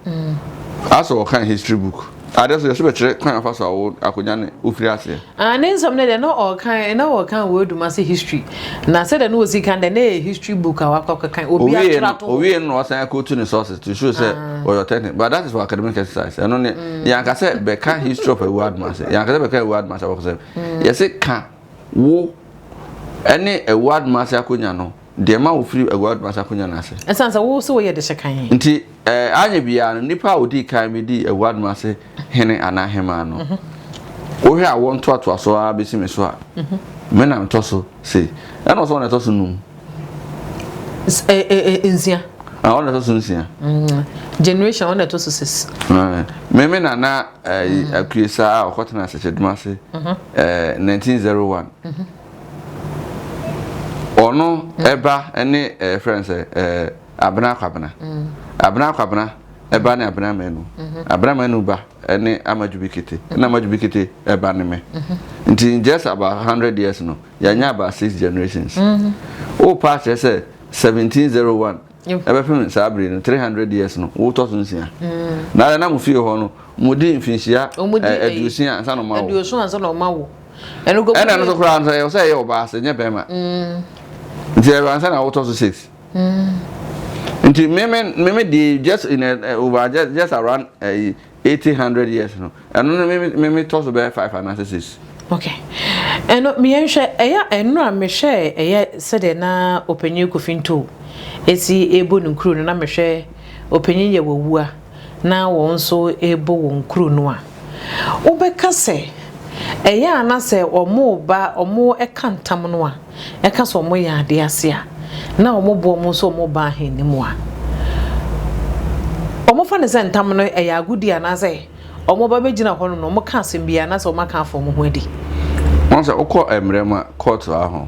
asɛ ɔkan history book adeɛ so yɛsɛ bɛkyerɛ kwan afa so a wo akonnwa ne wofiri aseɛ. Ah, ne nsɛm no deɛ na ɔkan na ɔkan wɔ Adumase history na sɛdeɛ na ɔsi kan deɛ na ɛyɛ history book a wakɔ akɔkan obi Owie atwerɛ no ato hɔ. owie no na ɔsan akɔtu ne sources to show sɛ ɔyɛ authentic, but that is for academic exercise. Ɛno ne yɛanka sɛ bɛka history of Awuah Adumase, yɛanka sɛ bɛka Awuah Adumase abakɔsɛm. Yɛse ka wo ɛne Awuah Adumase akonnwa no deɛ ma wofiri Awuah Adumase akonnwa no ase. Ɛsiane sɛ wo sɛ woyɛ dehyɛ kan. Nti anyɛ biara no nipa a odii kan bɛdii Awuah Adumase hene anaa hemaa no, wohwɛ a wɔn ntoatoasoɔ ara bɛsi me so a, me na metɔ so sei. Ɛna ɔsɛ ɔna ɛtɔ so num. Nsia. Ah, ɔna ɛtɔ so nsia. Generation ɔna ɛtɔ so six. Me me nana Akuesa a ɔkɔtena Asɛkyɛdum ase 1901. Ɔno ɛba ne ɛfrɛ no sɛ Abena Kwabena. Abena Kwabena ɛba ne Abena Manu. Abena Manu ba ne Amaju Kete. Ɛna Amaju Kete ɛba ne me. Nti in just about 100 years no, yɛanya about six generations. Wopa akyerɛ sɛ 1701 ɛbɛpem saa bere no 300 years no, wotɔ so nsia. Na na mo fie hɔ no, modi mfinhyia 60 ansa na ɔma wo. 60 ansa na ɔma wo. Ɛna no so koraa no sɛ ɛyɛ sɛ ɛyɛ ɔbaa sɛ nyɛ bɛrima. Nti ɛyɛ ansa na wotɔ so six. Nti me deɛ just in a, over just around 80 100 years no, ɛno no me tɔ so bɛyɛ five anaasɛ six. Okay. Ɛno meyɛnhwɛ ɛyɛ ɛno a mehwɛ ɛyɛ sɛdeɛ na ɔpanyin Kofi Nto esi ebo ne nkuro no na mehwɛ ɔpanyin yɛ wawua na wɔn nso ebo wɔn nkuro no a wobɛka sɛ ɛyɛ a na sɛ wɔn ba wɔn ɛka ntam no a ɛka sɛ wɔn yɛ adeɛ ase a na wɔn boɔ wɔn nso wɔn ba ahenni mu a wɔn fa ne sɛ ntam no ɛyɛ agodi anaasɛ wɔn ba bɛgyina hɔ no na wɔn ka asɛm bi anaasɛ wɔn aka afa wɔn ho adi. Wɔn sɛ wokɔ mmerɛ mu a court aho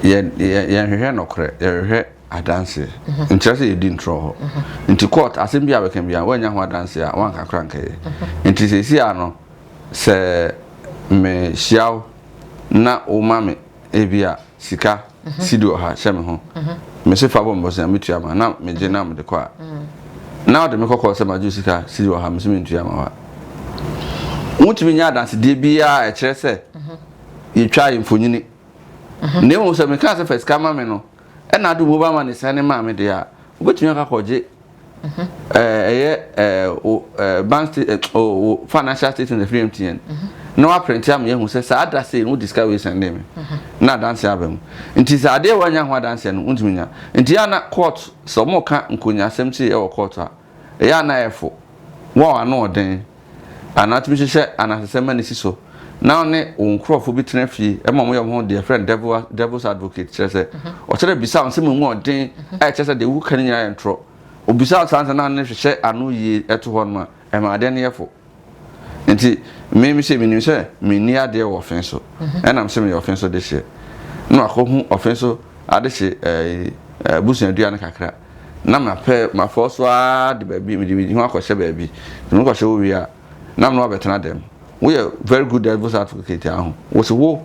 yɛ yɛnhwehwɛ nokorɛ, yɛhwehwɛ adanseɛ. Nkyerɛ sɛ yɛdi ntorɔ hɔ. Nti court asɛm bi a bɛka bi a woanya ho adanseɛ a woanka kora nkɛyɛ. Nti seesei a no sɛ mehyia wo na woma me ebi a sika sidi 100 hyɛ me ho, mese fa bɔ me bɔsea metua ma na megye na mede kɔ a, na wode me kɔkɔɔ sɛ magye sika sidi 100 mese mentua ma wa, wotumi nya adansedeɛ biara a ɛkyerɛ sɛ yɛtwa yɛ mfonyini. Na mmom sɛ meka sɛ fa sika ma me no ɛna ade mobile money sɛne maa me deɛ a, wobɛtumi akɔ akɔgye ɛyɛ bank state financial statement ɛfiri MTN na waprinte ama yɛhu sɛ saa da sei no wode sika wei sɛnde me na adanseɛ aba mu. Nti sɛ adeɛ woanya ho adanseɛ no wontumi nya. Nti yɛ na court sɛ ɔmo ka nkonyasɛm sei ɛwɔ court a, ɛyɛ a na ɛfo wɔn ano ɔden anaa tumi hyehyɛ anansesɛm ma ne si so. na wo ne wo nkurɔfoɔ bi tena fie ma wɔyɛ wɔn ho deɛ yɛfrɛ no devil devil's advocate kyerɛ sɛ ɔkyerɛ dɛ bisa wo nsɛm mu ɔden a ɛkyerɛ sɛ deɛ woka no nyinaa yɛ ntorɔ. Obisa wo saa nsɛm na ne hwehwɛ ano yie to hɔ nom a, ɛma adeɛ no yɛ fo. Nti me me sɛ menim sɛ menni adeɛ wɔ ɔfe so ɛnam sɛ meyɛ ɔfe so dehyeɛ na makɔhu ɔfe so adehye ɛɛ abusuadua no kakra na mapɛ mafɔ so ara de baabi mede me ho akɔhyɛ baabi nti mekɔhyɛ hɔ wie a na mene wabɛtena dɛm woyɛ very good devil's advocate aho wo se wo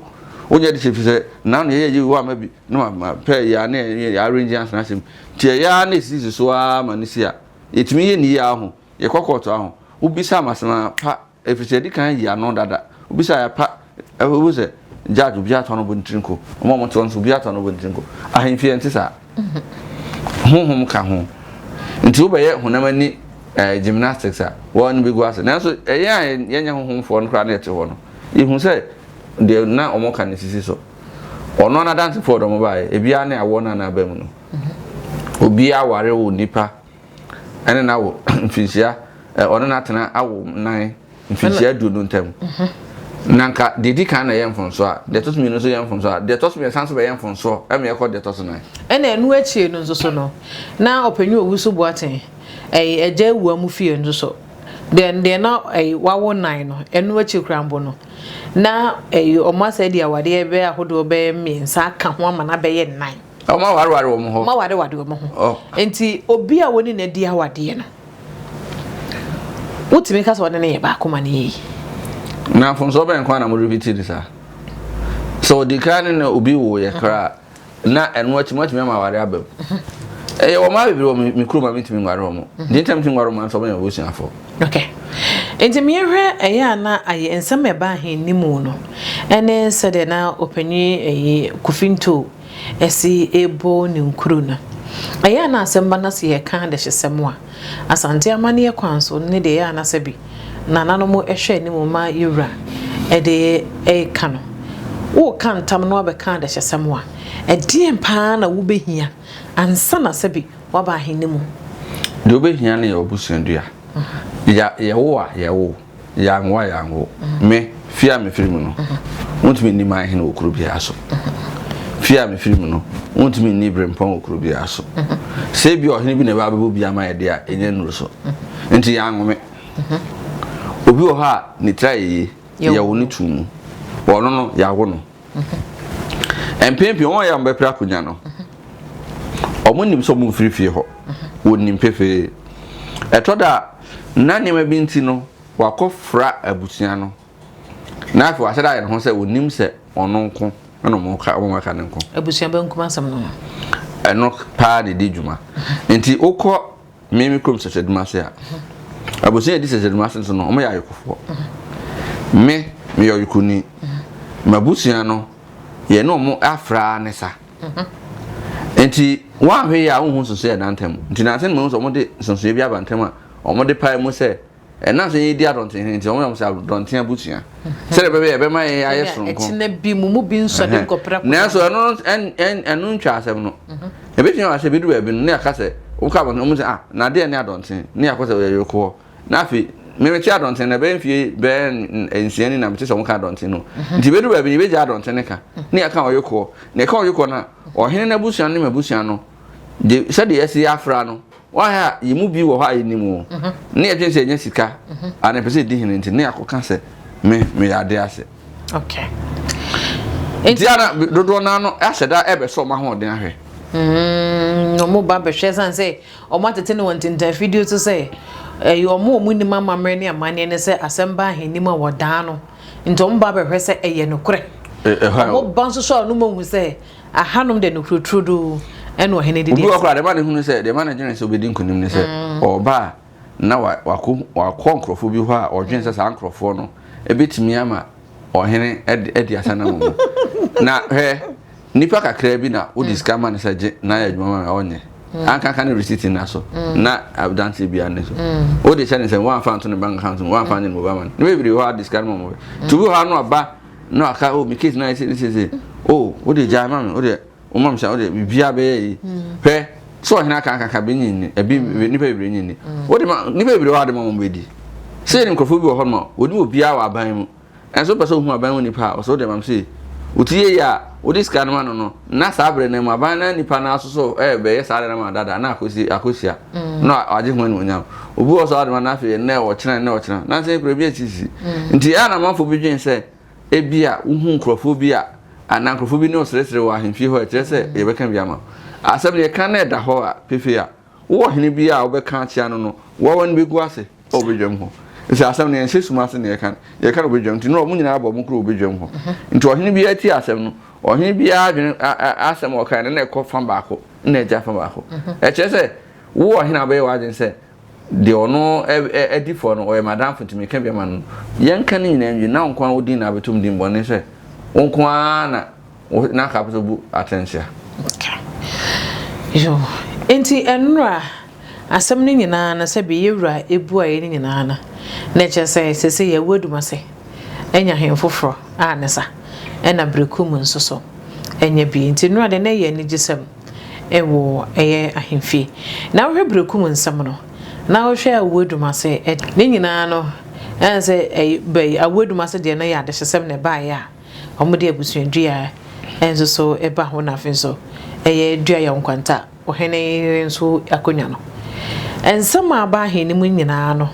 wonyɛ de hyɛ fi sɛ na no yɛyɛ yi wo ama bi na mapɛ yɛ a ne yɛ arrange asena asɛm nti ɛyɛ a na ɛsisi so ara ma ne si a yɛtumi yɛ ne yie aho Yɛkɔ kɔɔto aho, wobisa me asɛm a, pa, ɛfiri sɛ yɛadi kan ayi ano dada. Wobisa a, pa, wohu sɛ judge obiara tɔ no bo ne tiri nko, wɔn a wɔte hɔ nso obiara tɔ no bo ne tiri nko. Ahemfie ɛnte saa. Honhom ka ho. Nti wobɛyɛ honam ani eh, gymnastics a, wɔn ani bɛgu ase. Nanso ɛyɛ a yɛnyɛ honhomfoɔ no koraa na yɛte hɔ no, yɛhu sɛ deɛ na wɔka no sisi so. Ɔno ara n'adansefoɔ de wɔn baeɛ, ebiara ne awoɔ no a na aba mu no. Obiara ware wo nipa ɛne no awo mfinhyia ɔne no atena awo nan mfinhyia aduonu ntam na nka deɛ di kan na ɛyɛ mfomsoɔ a deɛ ɛtɔ so mmienu nso yɛ mfomsoɔ a deɛ ɛtɔ so mmiɛnsa nso bɛyɛ mfomsoɔ ɛma ɛkɔ deɛ ɛtɔ so nan. Ɛna ɛno akyire no nso so no na ɔpanyin Owusu Boateng ɛyɛ agya awua mu fie nso so deɛ deɛ na ɛyɛ wawo nan no ɛno akyire koraa mpo no na ɛyɛ wɔn asɛ de awadeɛ bɛyɛ ahodoɔ bɛyɛ mmiɛnsa aka ho ama no abɛyɛ nnan. Wɔn awareware wɔn ho. Wɔn awareware wɔn ho. Oh. Nti obi a wɔne no adi awadeɛ no, wotumi ka sɛ ɔne no yɛ baako ma no yɛ yi. Na mfomsoɔ bɛn kwan na mo repeat ne saa? Sɛ ɔdi kan ne na obi wo yɛ koraa na ɛno akyi mo atumi ama aware aba mu. Ɛyɛ wɔn mmaa bebree wɔ me kurom a mentumi nware wɔn. Deɛ nti a mentumi nware wɔn nso wɔn yɛ m'abusuafoɔ. Okay. Nti meyɛhwɛ ɛyɛ a na ayɛ nsɛm a ɛba ahenni mu no ɛne sɛdeɛ na ɔpanyin ɛyi Kofi Ntow si rebɔ ne nkuro no. Ɛyɛ a na asɛm ba na sɛ yɛka adehyesɛm a, Asante amanneɛ kwan so ne deɛ ɛyɛ a na sɛbi nananom hwɛ anim ma yɛwura de reka no. Woreka ntam na woabɛka adehyesɛm a, ɛdeɛn paa na wobɛhia ansa na sɛbi woaba ahenni mu? Deɛ wobɛhia no yɛ w'abusuadua. Ya, yɛwo a, yɛwo. Yɛanwo a yɛanwo. Me, fie a mefiri mu no, wontumi nni man hene wɔ kuro biara so. Fie a mefiri mu no, wontumi nni berempɔn wɔ kuro biara so. Sɛ ebi ɔhene bi na ɛbɛ abɛbɔ bi ama yɛ deɛ a, ɛnyɛ nnuru so. Nti yɛanwo me. Obi wɔ hɔ a ne tiri ayɛ yie, yɛwo no tuu mu. Ɔno no, yɛawo no. Mpɛn pii wɔn a wɔyɛ wɔbɛpere akonnwa no, wɔnim sɛ wɔmfiri fie hɔ. Wɔnim pefee. Ɛtɔ da a, na nneɛma bi nti no, wakɔfra abusua no. Na afei wahyɛ da ayɛ ne ho sɛ wɔnim sɛ ɔno nko na wɔn ka wɔn aka ne nko. Abusua benkum asɛm no. Ɛno paa na ɛdi dwuma. Nti wokɔ Me me kurom Sɛsɛdum ase a, abusua a ɛdi Sɛsɛdum ase nso no, wɔyɛ ayokofoɔ. Me, meyɛ ɔyokoni. M'abusua no, yɛne wɔn afra ne sa. Nti, woanhwɛ yie a wonhu nsonsonoeɛ a ɛda ntam. Nti nansa no mahu sɛ wɔde nsonsonoeɛ bi aba ntam a wɔde pae mu sɛ Ɛnam sɛ yɛdi adɔnten nti, wɔyɛ wɔn sɛ adɔnten abusua. Sɛdeɛ ɛbɛyɛ ɛbɛma yɛn ayɛ soronko. Ɛkyena bi mu mu bi nsɔ de nkɔpra kɔ. Nanso ɛno ɛno ntwa asɛm no. Ebetumi aba sɛ ebedu baabi no ne yɛaka sɛ wokɔ abɔnten wɔn sɛ ah na adeɛ ne adɔnten ne yɛakɔ sɛ ɔyɛ yokoɔ. Na afei me mete adɔnten na ɛbɛyɛ mfie bɛyɛ nsia ni na mete sɛ wɔn ka adɔnten no. Nti ebedu baabi no yɛbɛgya adɔnten ne ka ne yɛaka ɔyokoɔ. Na yɛka ɔyokoɔ no a ɔhene n'abusua ne m'abusua no de sɛdeɛ yɛsi afra no Wɔn a yɛn mu bi wɔ hɔ a yɛnim o, ne yɛdwene sɛ yɛnya sika anaa yɛpɛ sɛ yɛdi hene nti, ne yɛakɔka sɛ me meyɛ adeɛ ase. Okay. Nti ana dodoɔ no ano ahyɛ da ɛbɛsɔ wɔn ahoɔden ahwɛ. Wɔn ba bɛhwɛ san sɛ wɔn atete ne wɔn ntintan fidie so sɛ ɛyɛ wɔn a wɔn nim amammerɛ ne amanneɛ ne sɛ asɛm ba ahenni mu a wɔdaa no nti wɔn ba bɛhwɛ sɛ ɛyɛ nokorɛ. Wɔn ba nso so a wɔn ahu sɛ Ahanom de nokorɛ turodoo ɛna ɔhene de di Obi wɔ hɔ koraa, deɛ ɛma no hunu sɛ, deɛ ɛma no dwene sɛ ɔbɛdi nkonim ne sɛ, ɔreba a, na wakɔ, wakɔ nkurɔfoɔ bi hɔ a ɔdwene sɛ saa nkurɔfoɔ no bɛtumi ama ɔhene adi asa no ama mu. Na hwɛ, nnipa kakraa bi na wode sika ma no sɛ gye na ayɛ adwuma ma me a, ɔnyɛ. Ankanka ne receipt nna so, na adanseɛ biara nni so. Wode hyɛ ne nsam, woamfa anto ne bank account mu, woamfa anyɛ ne mobile money. Nnipa bebree wɔ hɔ a de sika no ma wɔn. Nti obi wɔ hɔ a na waba na waka oh me case na ayɛ sei ne sei sei oh wo de gyae ma me wo de wo ma me sa wo de biribiara bɛyɛ yi hwɛ sɛ ɔhene aka akaka bi nyi ni ebi nipa bebree nyi ni wo de ma nipa bebree wɔ ade ma wɔn bɛdi sɛ yɛ nkurɔfoɔ bi wɔ hɔ ma wɔde obiara wɔ aban mu Ɛnso wopɛ sɛ wohu aban mu nipa a, ɔsɛ wode ma me sei. Wo ti yɛ yie a, wode sika no ma no no, na saa berɛ no mu aban no nipa no ara nso so ɛrebɛyɛ saa ade no ama wo dada na akɔsi akɔhyia na wagye ho animuonyam. Obi wɔ hɔ nso a wode ma no afei nnɛ ɔkyena nnɛ ɔkyena. Nansa yi koraa ebi asisi. Nti ɛyɛ a na amanfoɔ bi dwen sɛ ebia wohu nkurɔfoɔ bi a anaa nkurɔfoɔ bi ne wo seresere wɔ ahemfie hɔ a ɛkyerɛ sɛ yɛbɛka bi ama wo. Asɛm no yɛka na ɛda hɔ a pefee a, Wo ɔhene biara a wobɛka akyea no no, wo ara w'ani bɛgu ase wɔ badwam hɔ. Ɛfiri sɛ asɛm no, yɛnhyɛ sum ase na yɛka no, yɛka no wɔ badwam. Nti nnora wɔn nyinaa bɔ wɔn kuro wɔ badwam hɔ. Nti ɔhene biara tie asɛm no, ɔhene biara adwene asɛm a ɔkae no na ɛkɔ fa baako na ɛgya fa baako. Ɛkyerɛ sɛ wo ɔhene a wobɛyɛ w'adwene sɛ deɛ ɔno adi fɔ no, ɔyɛ m'adamfo nti meka bi ama no no, yɛnka ne nyinaa nwie na wo nko ara wo din na abɛtom din bɔne sɛ wo nko ara na Wo na anka wopɛ sɛ wobu atɛnkyea. Okay. Yo. Enti ɛnora asɛm no nyinaa no sɛbe yɛwura ebuaeɛ no nyinaa no na ɛkyerɛ sɛ sese yɛawu adumase anya hen foforɔ a ne sa ɛna berekum nso so anya bi. Nti nnora deɛ na ɛyɛ anigyesɛm ɛwɔ ɛyɛ ahemfie. Na wohwɛ berekum nsɛm no na wohwɛ awu adumase ne nyinaa no ɛne sɛ ɛyɛ bɛyi awu adumase deɛ no yɛ adehyesɛm na ɛbaeɛ a Wɔde abusuadua nso so ba ho na afei nso ɛyɛ dua yɛ nkwanta ɔhene yere nso akonnwa no. Nsɛm a aba ahenni mu nyinaa no,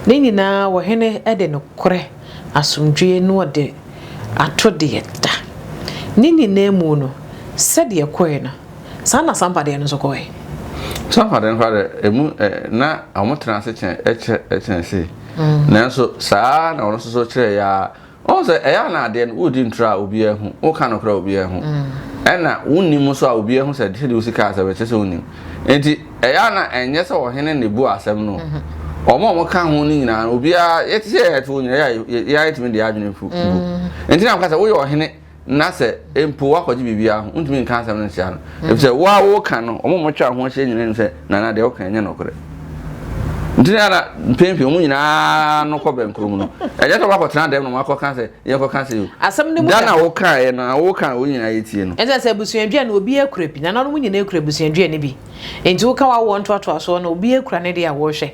ne nyinaa ɔhene de nokorɛ, asomdwoeɛ ne ɔde ato deɛ da. Ne nyinaa mu no, sɛdeɛ ɛkɔeɛ no, saa na Sampa deɛ no nso kɔeɛ. Sampa deɛ no koraa deɛ, emu na wɔtena ase kyɛn kyɛ kyɛn sei. Nanso saa ara na ɔno nso so kyerɛeɛ ara. Wohu sɛ ɛyɛ a na adeɛ no woredi ntorɔ a obiara hu, woka nokorɛ a obiara hu, ɛna wonnim nso a obiara hu sɛ sɛdeɛ wosi kaa asɛm no kyerɛ sɛ wonnim. Nti ɛyɛ a na ɛnyɛ sɛ ɔhene na ɛbu asɛm no. Wɔn a wɔka ho no nyinaa no obiara yɛte sɛ yɛte hɔ nyinaa yɛ a yɛtumi de yɛn adwene fu gu. Nti na meka sɛ woyɛ ɔhene na sɛ mpo woakɔgye biribiara ho, wontumi nka asɛm no nkyea no. Efisɛ wo a woka no, wɔn a wɔatwa wo ho ahyia nyinaa nim sɛ Nana deɛ woka ɛnyɛ nokorɛ. Nti na na mpɛn pii wɔn nyinaa no kɔ bɛnkoro mu no. Ɛnyɛ sɛ wɔakɔtena dɛm na wɔakɔka sɛ yɛnkɔka sɛ o. Asɛm no mu da na wokaeɛ no a woka a wɔn nyinaa yɛtie no. Ɛnti sɛ abusuadua no obiara kura bi, nananom nyinaa kura abusuadua no bi. Nti woka w'awoɔ ntoatoasoɔ no obiara kura ne deɛ a wɔhwɛ.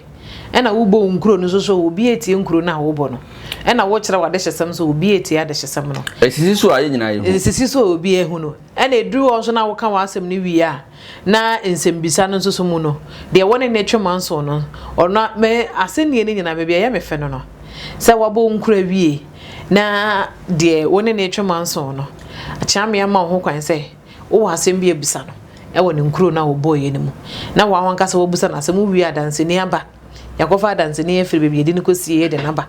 Ɛna wobɔ wo nkuro no nso so obi etie nkuro no a wobɔ no. Ɛna wokyerɛ w'adehyesɛm nso obi etie adehyesɛm no. Esisi so a yɛn nyinaa yɛhu. Esisi so a obi ehu no. Ɛna eduru hɔ nso na woka w'asɛm no wie a, na nsɛmbisa no nso so mu no, deɛ wɔne no twe manso no, ɔno me asɛnnie no nyinaa baabi a ɛyɛ me fɛ no no, sɛ wabɔ wo nkuro awie na deɛ wo ne no twe manso no, Kyeame ama wo ho kwan sɛ Wowɔ asɛm bi a bisa no wɔ ne nkuro no a wɔbɔeɛ no mu, na wo ankasa woabisa no asɛm, wowie a adanseni aba, yɛakɔfa adanseni afiri baabi yɛde no kɔsieeɛ de no aba,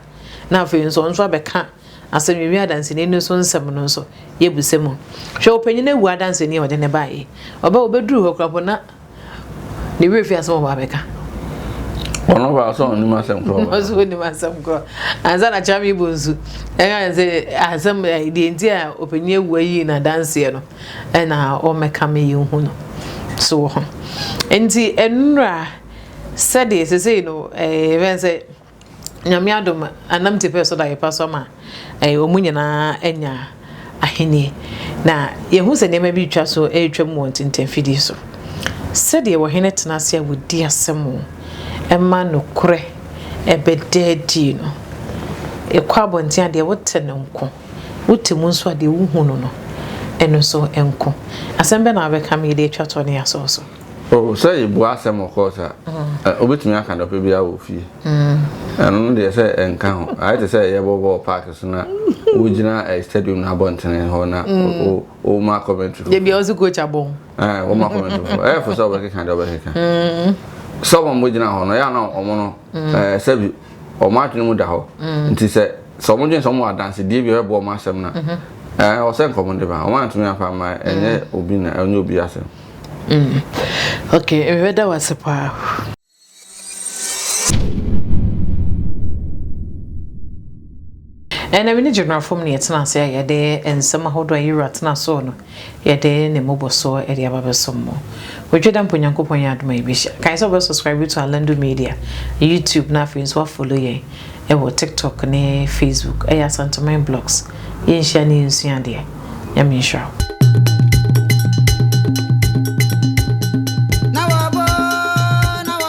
na afei nso ɔno nso abɛka asɛm, yɛwie adanseni no nso nsɛm no nso yɛbisa mu. Hwɛ ɔpanyin awu adanseni a ɔde no baeɛ, ɔbɛ ɔbɛduru hɔ koraa mpo na ne werɛ fi asɛm a ɔba abɛka. Ɔno ba sɛ ɔnim asɛm korɔ. Ɔsɛ ɔnim asɛm korɔ. Ansa na Kyame Ibo nso ɛka sɛ asɛm deɛ nti a ɔpanyin awu ayi n'adanseɛ no ɛna ɔmmɛka me yɛnhu no so wɔ ho. Nti nnura sɛdeɛ sesei no ɛɛ bɛn sɛ Nyame adom anam tipɛ so da yɛpa so ama wɔn nyinaa anya ahenni. Na yɛhu sɛ nneɛma bi retwa so retwam wɔ ntintanfidie so. Sɛdeɛ ɔhene tena ase a wɔdi asɛm ma nokorɛ bɛda adi no, ɛkɔ abɔnten a deɛ wote no nko, wote mu nso a deɛ wohunu no, ɛno nso nko. Asɛm bɛn na wobɛka me de atwa toɔ ne yɛasɔw so? Oh, sɛ yɛbua asɛm wɔ court a, wobɛtumi aka deɛ ɔpɛ biara wɔ fie. Ɛno no deɛ sɛ ɛnka ho. Ayɛ te sɛ yɛbɔ bɔɔl park so na wogyina eh, stadium no abɔntene hɔ na woma commentary foforɔ. Debi a ɔsi coach abɔn. Eh, woma commentary foforɔ. Ɛyɛ fo sɛ wobɛkeka deɛ wobɛkeka. Sɛ wɔn gyina hɔ no, ɛyɛ a na wɔn no, eh, sɛbi wɔn adwene mu da hɔ. Nti sɛ sɛ wɔn dwene sɛ wɔn wɔ adansedie bi a ɛbɛboa wɔn asɛm no a, eh, ɔsɛ nka wɔn de ba. Wɔn antumi amfa amma ɛnyɛ obi na ɛnyɛ obi asɛm. Mm. Okay, mebɛda wo ase paa. Ɛna me ne General Fom ne yɛtena ase a yɛde nsɛm ahodoɔ a yɛwura tena soɔ no yɛde ne mmobɔsoɔ de aba bɛsom mo. Wɔtwa da mpo Nyankopɔn yɛ adom a yɛbɛhyia. Kae sɛ wobɛ subscribe to Alando Media, YouTube na afei nso wafollow yɛn ɛwɔ TikTok ne Facebook. Ɛyɛ Asanteman Blogs. Yɛnhyia ne yɛnsua adeɛ. Nyame nhyira wo.